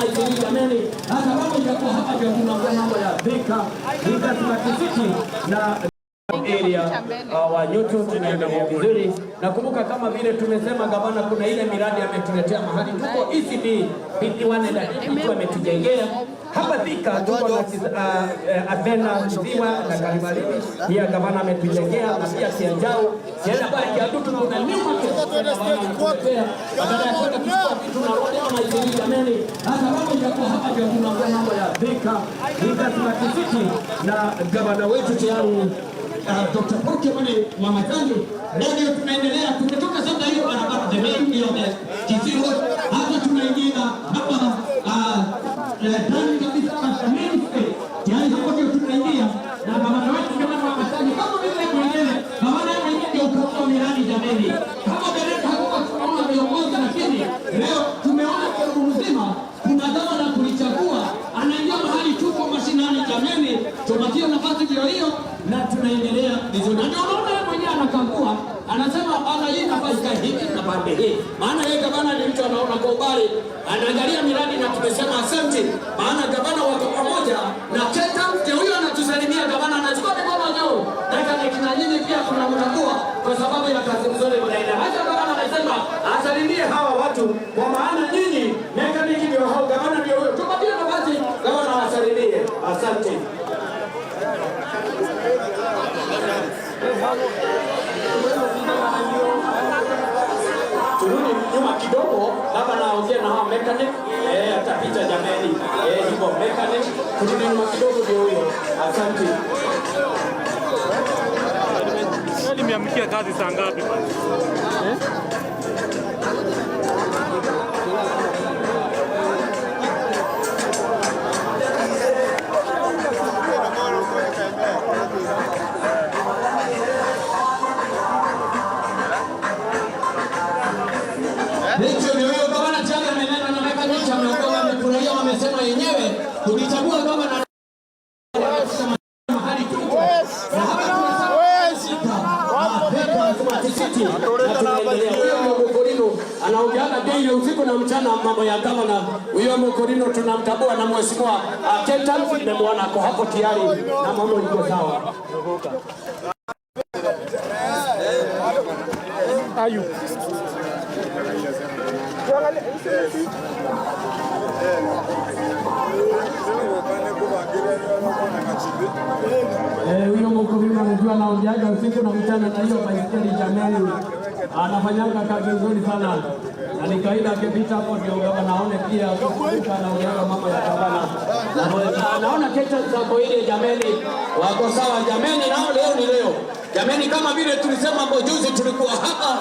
Jameni, hata mambo itakuwa hapa ndio tunaongea mambo ya Thika, Thika Smart City na area wa Newton tunaendelea vizuri. Nakumbuka kama vile tumesema gavana, kuna ile miradi ametuletea mahali tuko ECD PT1 na PT2 ametujengea hapa Thika, tuko na Athena Ziwa na Kalimalini, pia gavana ametujengea na pia Kianjau, kienda pale Kiadutu kuna new market gavana badala ya kwenda kuchukua vitu na rudi ama ishirini. Jameni, hata mambo itakuwa hapa ndio tunaongea mambo ya Thika, Thika Smart City na gavana wetu tayari Dr. Paul Kimani Wamatangi. Leo tunaendelea, tumetoka sasa hiyo barabara the main hiyo the Kisii Road, hapa tunaingia hapa ndani kabisa main street. Tayari hapo ndio tunaingia na gavana wetu gavana Wamatangi kama vile mwenyewe, gavana mwenyewe ndio ukagua miradi jameni. Kama mbele hakuwa tunaona viongozi, lakini leo tumeona Kiambu mzima kuna gavana tulichagua, anaingia mahali tuko mashinani jameni, tupatie nafasi ndio hiyo na tunaendelea vizuri. Na ndio unaona yeye mwenyewe anakagua, anasema hapana, hii nafasi ikae hivi na pande hii, maana yeye gavana ni mtu anaona kwa umbali, anaangalia miradi na tumesema asante, maana gavana wako pamoja na Keta, ndio huyo anatusalimia gavana, anachukua mikono juu, na nyinyi pia tunamtambua kwa sababu ya kazi nzuri mnaenda. Hata gavana anasema asalimie hawa watu, kwa maana nyinyi mekaniki ndio hao, gavana ndio huyo. Tupatie nafasi gavana awasalimie. Asante. Turudi nyuma kidogo, baba naongea na hawa mechanic atapita jameni, hivyo mechanic, turudi nyuma kidogo, ndio huyo. Asante. Nimeamkia kazi saa ngapi bana? Eh? Hicho ndio huyo gavana tayari amenena na mechanic, ameondoka, amefurahia, wamesema yenyewe tukichagua gavana mahali tuko na hapa tunasema City na tunaendelea. Huyo ndio Mokorino anaongeaga daily usiku na mchana mambo ya gavana. Huyo Mokorino tunamtambua na mheshimiwa Kentan nimemwona ako hapo tayari na mambo iko sawa. Ayu. Huyo Mokorino anajua anaongeaga usiku na mchana na hiyo baiskeli jamani, anafanyaga kazi nzuri sana na ni kawaida akipita hapo ndio gavana aone pia akizunguka anaongeaga mambo ya gavana. Na naona keta zako ile jameni, wako sawa jameni, nao leo ni leo jameni, kama vile tulisema hapo juzi tulikuwa hapa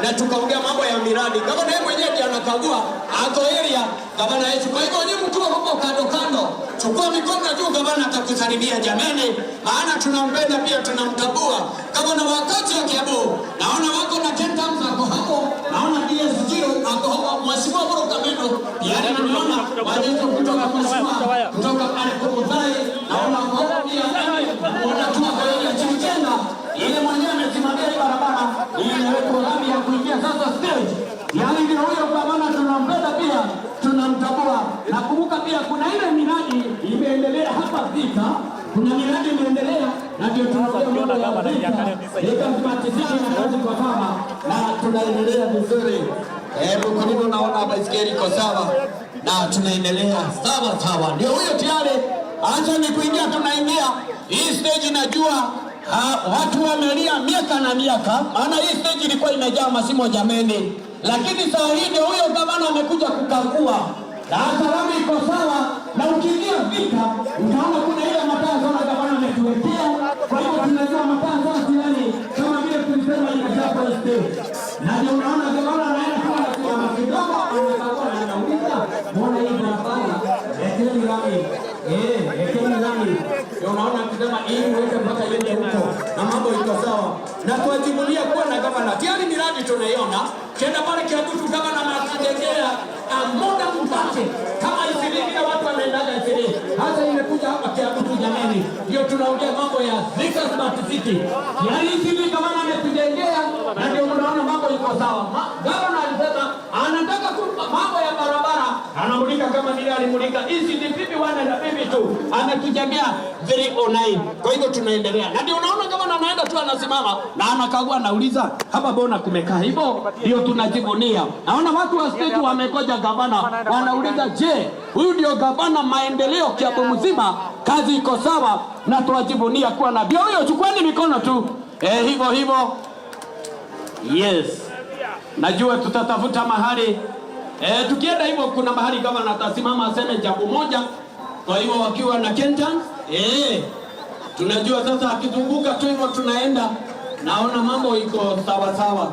na tukaongea mambo ya miradi. Gavana yeye mwenyewe ndiye anakagua ako area gavana yetu. Kwa hivyo nyinyi mkiwa huko kando kando, chukua mikono juu, gavana atakusalimia jameni, maana tunampenda pia tunamtambua gavana wakati wa Kiambu. Naona wako na Kentam ako hapo, naona DSG ako hapo, mheshimiwa Boro Kameno yaani naona wajezo kutoka mheshimiwa kutoka pale Komuthai, naona wako hapo pia, naona tu ako area chini tena ile mwenyewe amesimamia hii barabara imewekwa lami ya kuingia sasa stage. Yaani ndio huyo gavana tunampenda pia tunamtambua. Nakumbuka pia kuna ile miradi imeendelea hapa Thika, kuna miradi imeendelea na ndio tunaongea mambo ya Thika, Thika Smart City na kazi kwa sawa na tunaendelea vizuri. Mkulima naona baiskeli iko sawa na tunaendelea sawa sawa. Ndio huyo tayari, acha ni kuingia, tunaingia hii stage najua ha, watu wamelia miaka na miaka, maana hii stage ilikuwa imejaa masimo jameni, lakini saa hii ndio huyo gavana amekuja kukagua na salamu iko sawa, na ukiingia Thika utaona kuna ile mataa zona gavana ametuwekea. Kwa hivyo tunajua mataa zona tayari, kama vile tulisema imejaa kwa stage, na ndio unaona gavana anaenda kwa anasimama kidogo, anakagua na anauliza, mbona hii barabara ekeni lami, ekeni lami. Ndio unaona akisema hii uweke mpaka iende huko na mambo iko sawa, na tuwajivunia kuwa na gavana tayari. Miradi tunaiona kenda pale Kiabutu, gavana anatujengea muda mchache kama ishirini na watu wanaendaga ishirini, hata imekuja hapa Kiabutu jameni, ndio tunaongea mambo ya Thika Smart City. Yaani hivi gavana ametujengea na ndio mnaona mambo iko sawa. Gavana alisema anataka mambo ya barabara Anamulika kama vile alimulika hizi ni PP1 na PP2, ametujengea 309. Kwa hivyo tunaendelea, na ndio unaona kama anaenda tu anasimama na anakagua, anauliza hapa, mbona kumekaa hivyo? Ndio tunajivunia. Naona watu wa state wamekoja gavana, wanauliza je, huyu ndio gavana maendeleo Kiambu mzima? Kazi iko sawa na tuwajivunia kuwa na ndio huyo. Chukueni mikono tu hivyo hivyo. Yes, najua tutatafuta mahali tukienda hivyo, kuna mahali gavana atasimama aseme jambo moja. Kwa hivyo wakiwa na Kentan tunajua sasa akizunguka tu hivyo tunaenda, naona mambo iko sawa sawa.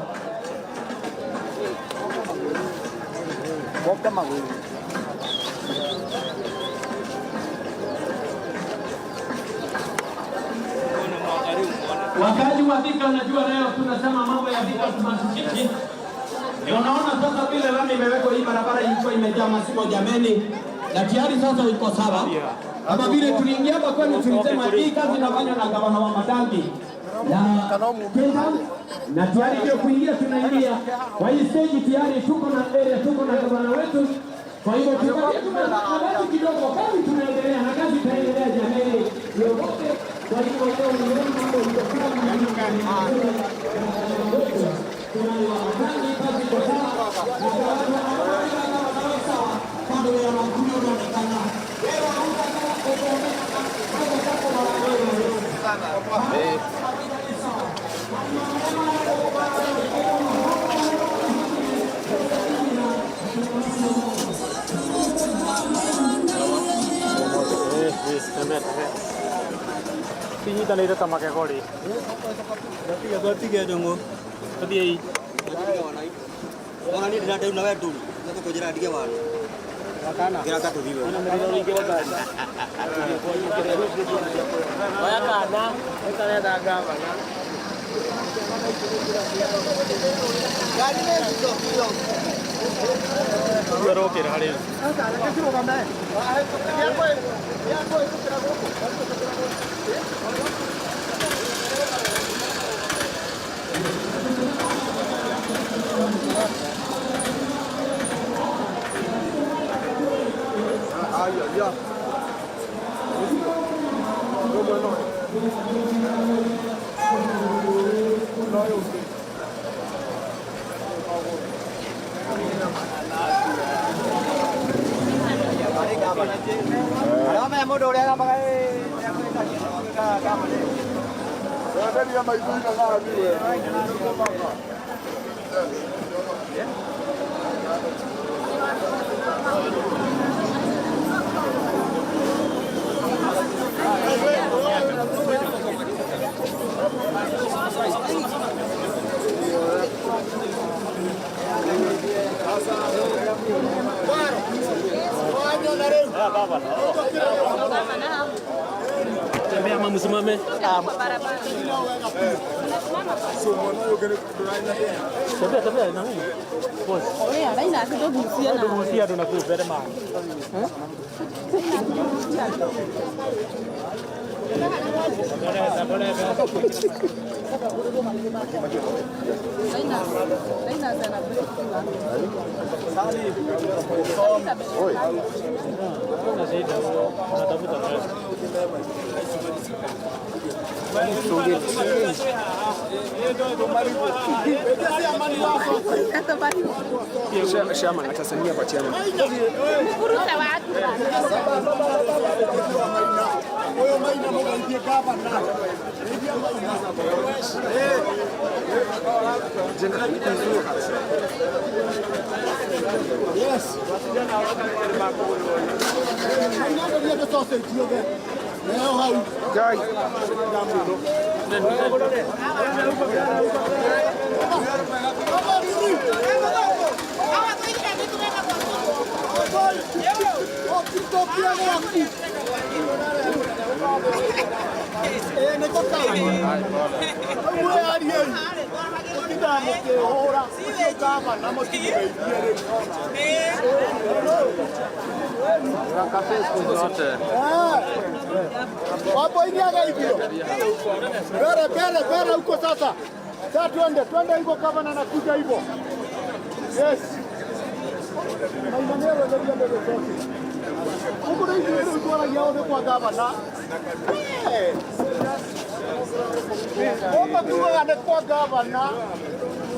Wakazi wa Thika, najua leo tunasema mambo ya Thika Smart City. Ndio unaona sasa vile lami imewekwa, hii barabara ilikuwa imejaa masimo jameni, na tayari sasa iko sawa. Kama vile tuliingia hapa kwenu, tulisema hii kazi inafanywa na gavana wa Matangi na Kenta, na tayari ndio kuingia, tunaingia kwa hii stage tayari tuko na area, tuko na gavana wetu. Kwa hivyo tupatie tu nafasi kidogo, kazi tunaendelea na kazi itaendelea jameni, yote. Kwa hivyo leo ni mambo iko sawa, Tinyitanĩire ta makegori. Tũthiĩ. Ona niĩ ndĩrandeu na we ndũri na tũkũnjĩra ndige wanu ngĩra katũthiĩ we. Oya kana ĩkarenda gavana. Rũkĩra harĩ Arĩa mũndũ ũrĩa agambaga Tembea ama msimame. Tembea tembea na mimi. Boss. Ndugucia andũ na kũu mbere ma. Hakuna shida. Tunatafuta pesa. Chairman, atasalimia kwa chairman. Wapoiniaga hivyo bere bere bere huko sasa. Sasa twende twende hivyo, gavana anakuja hivyo. Yes. Huko ndio ndio twaragia othe kwa gavana. Gũkũ tugaga nĩ kwa gavana.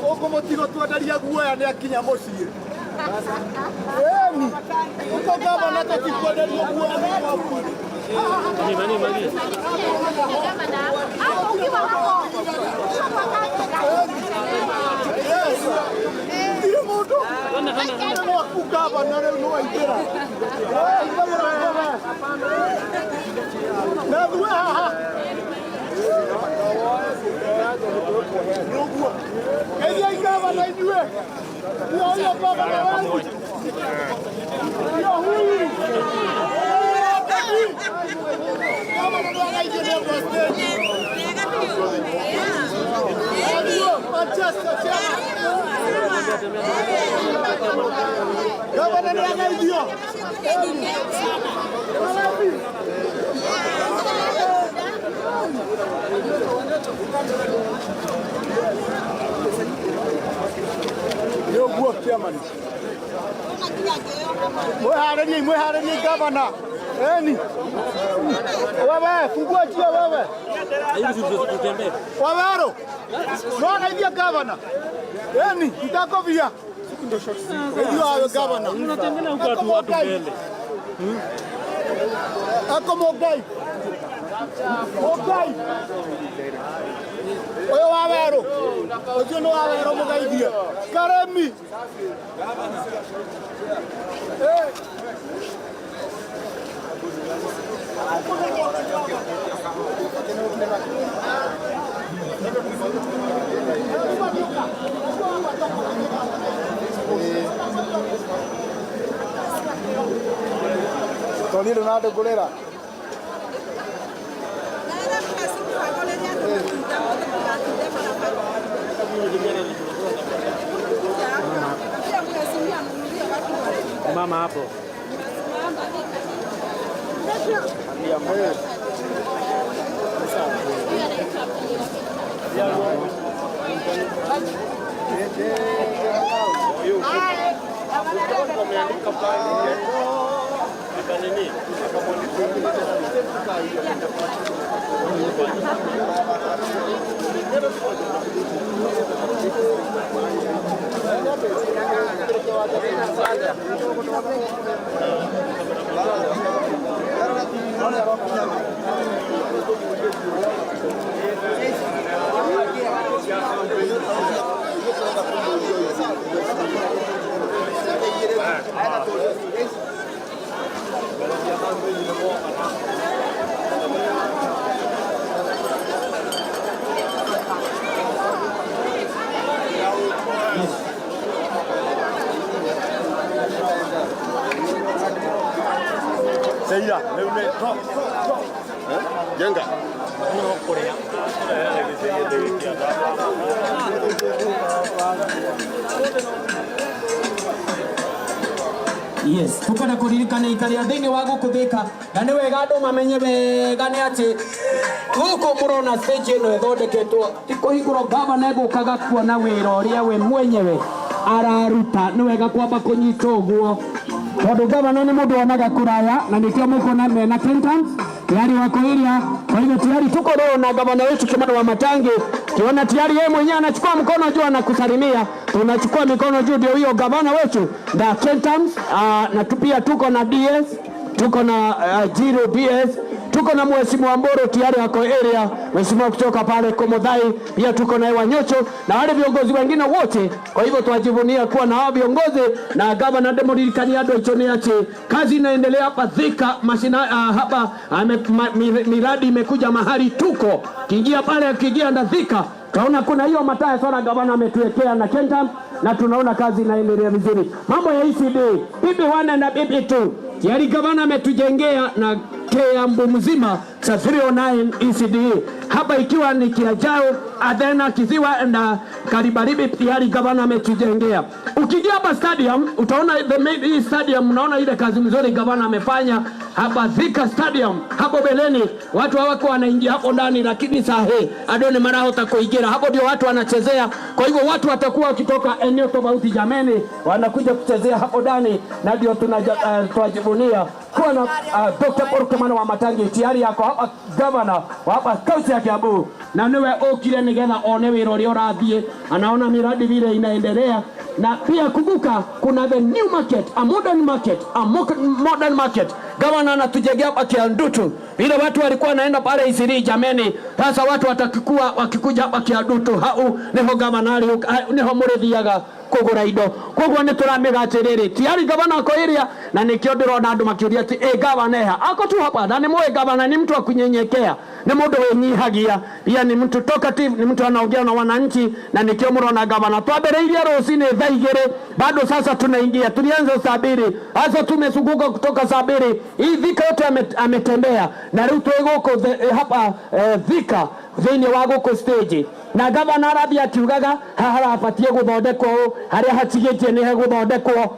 Gũkũ mũtigo twenderia guoya nĩ akinya mũciĩ. Ĩni. Gũkũ gavana tũtikwenderio guoya nĩ gwaku. Mani, mani. Ndirĩ mũndũ. Nĩ gwaku gavana rĩu nĩ waingĩra. Hinga mũrango we. Nathuĩ haha. Nĩũguo. Geithiai gavana inyuĩ. Ndio huyo gavana wangu. Ndio huyu. Gavana ndio anaingia ndio kwa stage. Ndio, Manchester chairman. Gavana ndio anaingia. Ndio guo chairman. Mweharĩrie, mweharĩrie gavana. Eni. Wewe, fungua njia wewe. Hivi tutembee. Wawero. No geithia gavana. Eni, nitakovia. Ndio awe gavana. Unatembea huko watu mbele. Ako Mogai. Mogai. Ũyũ wa werũ. Ũcio nĩ wa werũ mũgeithie. Karemi. Eh. Toni ndũnandũngũrĩra. Mama hapo. Seira, rĩu nĩ to to. Jenga. Yes, tukwenda kuririkana ikaria thiini wa guku Thika na ni wega andu mamenye wega ni ati guku murona stage ino ithondeketwo ti kuhingurwo gavana egukaga kuona wira uria we mwenyewe araruta. Ni wega kwamba kunyita uguo tondu gavana ni mundu wonaga kuraya na nikio mukuona mena Clinton tayari wako area. Kwa hivyo tayari tuko leo na gavana wetu Kimani Wamatangi, tuona tayari yeye mwenyewe anachukua mkono juu anakusalimia, tunachukua mikono juu, ndio hiyo gavana wetu na Clinton. Na pia tuko na DS, tuko na Jiro DS, tuko na Mheshimiwa Mboro tayari ako area, mheshimiwa kutoka pale Komodhai, pia tuko na Wanyocho na wale viongozi wengine wote. Kwa hivyo twajivunia kuwa na hao viongozi na gavana ndĩmũririkania andũ aitũ nĩ atĩ kazi inaendelea hapa Thika mashina, hapa miradi imekuja mahali tuko kiingia pale, kiingia na Thika tunaona kuna hiyo mataa sana gavana ametuwekea na Kenta, na tunaona kazi inaendelea vizuri. Mambo ya ECD PP1 na PP2 tayari gavana ametujengea na Kiambu mzima cha 309 ECD. Hapa ikiwa ni Kiajao, Adhena, Kiziwa na Karibaribi, tayari gavana ametujengea. Ukiingia hapa stadium utaona hii stadium, unaona ile kazi mzuri gavana amefanya hapa Thika Stadium. Hapo beleni watu hawako wanaingia hapo ndani, lakini saa hii andu ni marahota kuingira hapo, ndio watu wanachezea. Kwa hivyo watu watakuwa wakitoka eneo tofauti, jameni, wanakuja kuchezea hapo ndani, na ndio tunajivunia kuwa na Dr. Paul Kimani Wamatangi tayari yako hapa, gavana wa hapa kaunti ya Kiambu, na niwe okire nigetha one wira uria urathie, anaona miradi vile inaendelea. Na pia kumbuka kuna the new market, a modern market, a modern market. Gavana anatujengea hapa Kiandutu. Ile watu walikuwa wanaenda pale Isiri, jameni, sasa watu watakikuwa wakikuja hapa Kiandutu hau niho gavana ari, niho murithiaga kugura indo. Koguo ni turamega atiriri, tiari gavana ako area, na nikio ndirona andu makiuria ati gavana eha ako tu hapa. Na ni mwe gavana ni mtu wa kunyenyekea, ni mundu winyihagia, pia ni mtu talkative, ni mtu anaongea na wananchi, na nikio murona gavana twambiriirie rucini thaa igiri, bado sasa tunaingia, tulianza saa mbili, sasa tumezunguka kutoka saa mbili hii Thika yote ametembea, na riu twi guku hapa Thika thiini wa guku stage, na gavana arathie akiugaga haha harabatie guthondekwo uu, haria hatigitie ni heguthondekwo.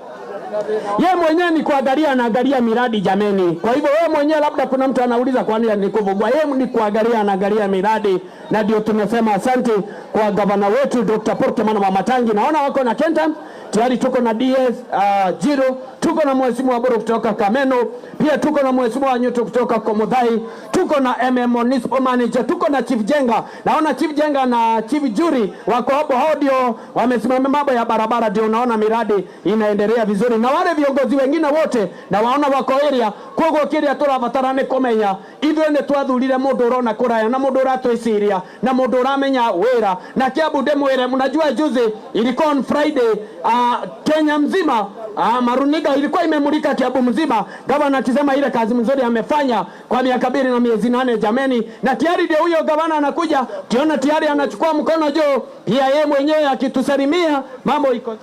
Ye mwenyewe ni kuangalia, anaangalia miradi jameni. Kwa hivyo wewe mwenyewe labda kuna mtu anauliza kwa nini nikuvugwa. Yeye ni kuangalia, anaangalia miradi, na ndio tunasema asante kwa gavana wetu Dr. Paul Kimani Wamatangi. Naona wako na Kentam tayari, tuko na DS Jiro, tuko na mheshimiwa Boro kutoka Kameno, pia tuko na mheshimiwa Nyoto kutoka Komuthai, tuko na MM Municipal Manager, tuko na Chief Jenga. Naona Chief Jenga na Chief Juri wako hapo, hao ndio wamesimamia mambo ya barabara, ndio unaona miradi inaendelea vizuri, na wale viongozi wengine wote na waona wako area. Koguo kiria turabatara ni kumenya ithuĩ nĩ twathurire mũndũ ũrona kũraya na mũndũ ũratwĩciria na mũndũ ũramenya wĩra. Na Kiambu ndĩmwĩre, mnajua juzi ilikuwa on Friday, Kenya mzima, maruniga ilikuwa imemulika Kiambu mzima, gavana akisema ile kazi mzuri amefanya kwa miaka 2 na miezi 8 jameni. Na tayari ndio huyo gavana anakuja, kiona tayari anachukua mkono juu, pia yeye mwenyewe akitusalimia, mambo iko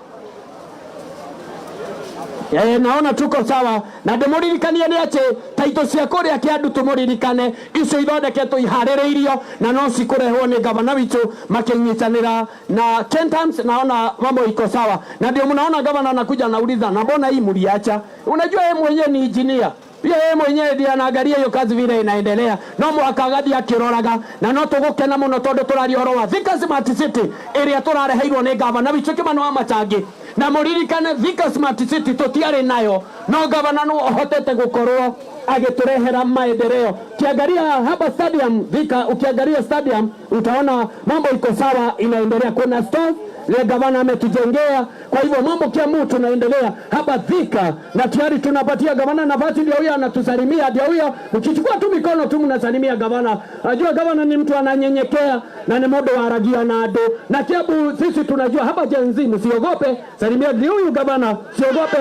naona tuko sawa. Na ndimuririkanie ni ati taito cia kuria Kiandu tumuririkane icio ithondeketwo iharĩrĩirio na no cikũrehwo nĩ gavana witũ makinyitanĩra na Kentams. Naona mambo iko sawa, na ndio mnaona gavana anakuja anauliza, na mbona hii mliacha? Unajua yeye mwenyewe ni engineer, pia yeye mwenyewe ndiye anaangalia hiyo kazi vile inaendelea, no mwaka gathi akiroraga. Na no tugukena muno tondu turaria ũhoro wa Thika Smart City ĩrĩa tũrareheirwo nĩ gavana witũ Kimani Wamatangi. Na muririkane Thika Smart City tutiarĩ nayo, no gavana no ahotete gukorwo agĩtũrehera maendeleo. Ukiangalia hapa stadium Thika, ukiangalia stadium utaona mambo iko sawa, inaendelea. Kuna stores ile gavana ametujengea, kwa hivyo mambo Kiambu tunaendelea hapa Thika, na tayari tunapatia gavana nafasi. Ndio huyo anatusalimia, ndio huyo. Ukichukua tu mikono tu mnasalimia gavana. Najua gavana ni mtu ananyenyekea na ni modo wa aragia na ado. Na Kiambu sisi tunajua hapa Gen Z, msiogope, salimia ndio huyu gavana, siogope.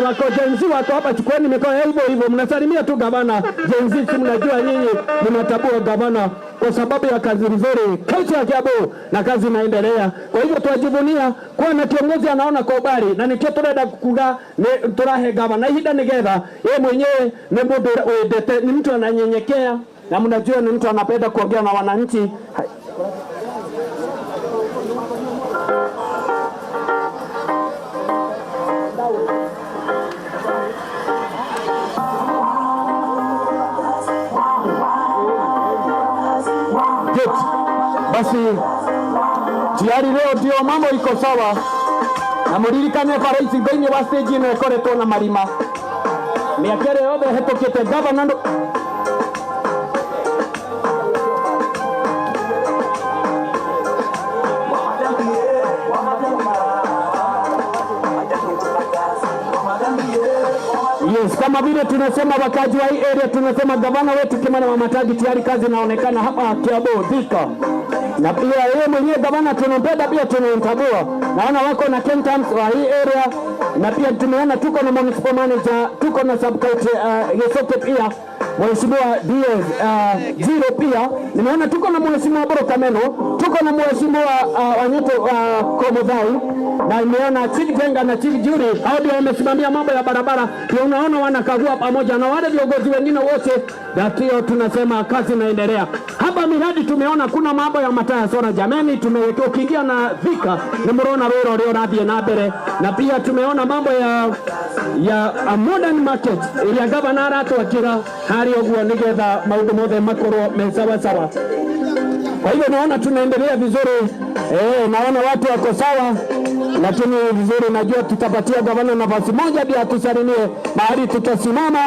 Wako Gen Z wako hapa, chukueni mikono hivyo hivyo mnasalimia tu gavana. Gen Z si mnajua nyinyi mnatabua gavana kwa sababu ya kazi nzuri kaunti ya Kiambu, na kazi inaendelea. Kwa hivyo twajivunia kuwa na kiongozi anaona kwa ubali, na nikio turenda kuga ni turahe gavana ihinda nigetha yeye mwenyewe ni mundu wendete, ni mtu ananyenyekea, na mnajua ni mtu anapenda kuongea na wananchi. Basi tayari leo ndio mambo iko sawa, na muririkane bara ici thĩinĩ wa stage ĩno ĩkoretwo na marima mĩaka ĩrĩa yothe ĩhetũkĩte gavana ndo Yes, kama vile tunasema wakaji wa hii area, tunasema gavana wetu Kimani Wamatangi tayari kazi inaonekana hapa Kiambu Thika. Na pia yeye mwenyewe gavana tunampenda, pia tunamtambua. Naona wako na Kentams wa hii area, na pia tumeona tuko na municipal manager, tuko na sub county Gesoke pia mheshimiwa DS Jiro, pia nimeona tuko na mheshimiwa Boro Kameno, tuko Tuko na mheshimiwa Wanyoto Komuthai na nimeona Chief Jenga na Chief Juri, hao ndio wamesimamia mambo ya barabara, ndio unaona wanakagua pamoja na wale viongozi wengine wote, na ndio tunasema kazi inaendelea hapa. Miradi tumeona kuna mambo ya mataa ya solar, jameni, tumewekewa ukiingia na Thika ni murona wira uria urathie na mbere, na pia tumeona mambo ya a modern market iria gavana aratwakira hari uguo nigetha maundu mothe makorwo me sawa sawa. Kwa hivyo naona tunaendelea vizuri naona watu wako sawa, lakini vizuri, najua tutapatia gavana nafasi moja pia atusalimie mahali tutasimama.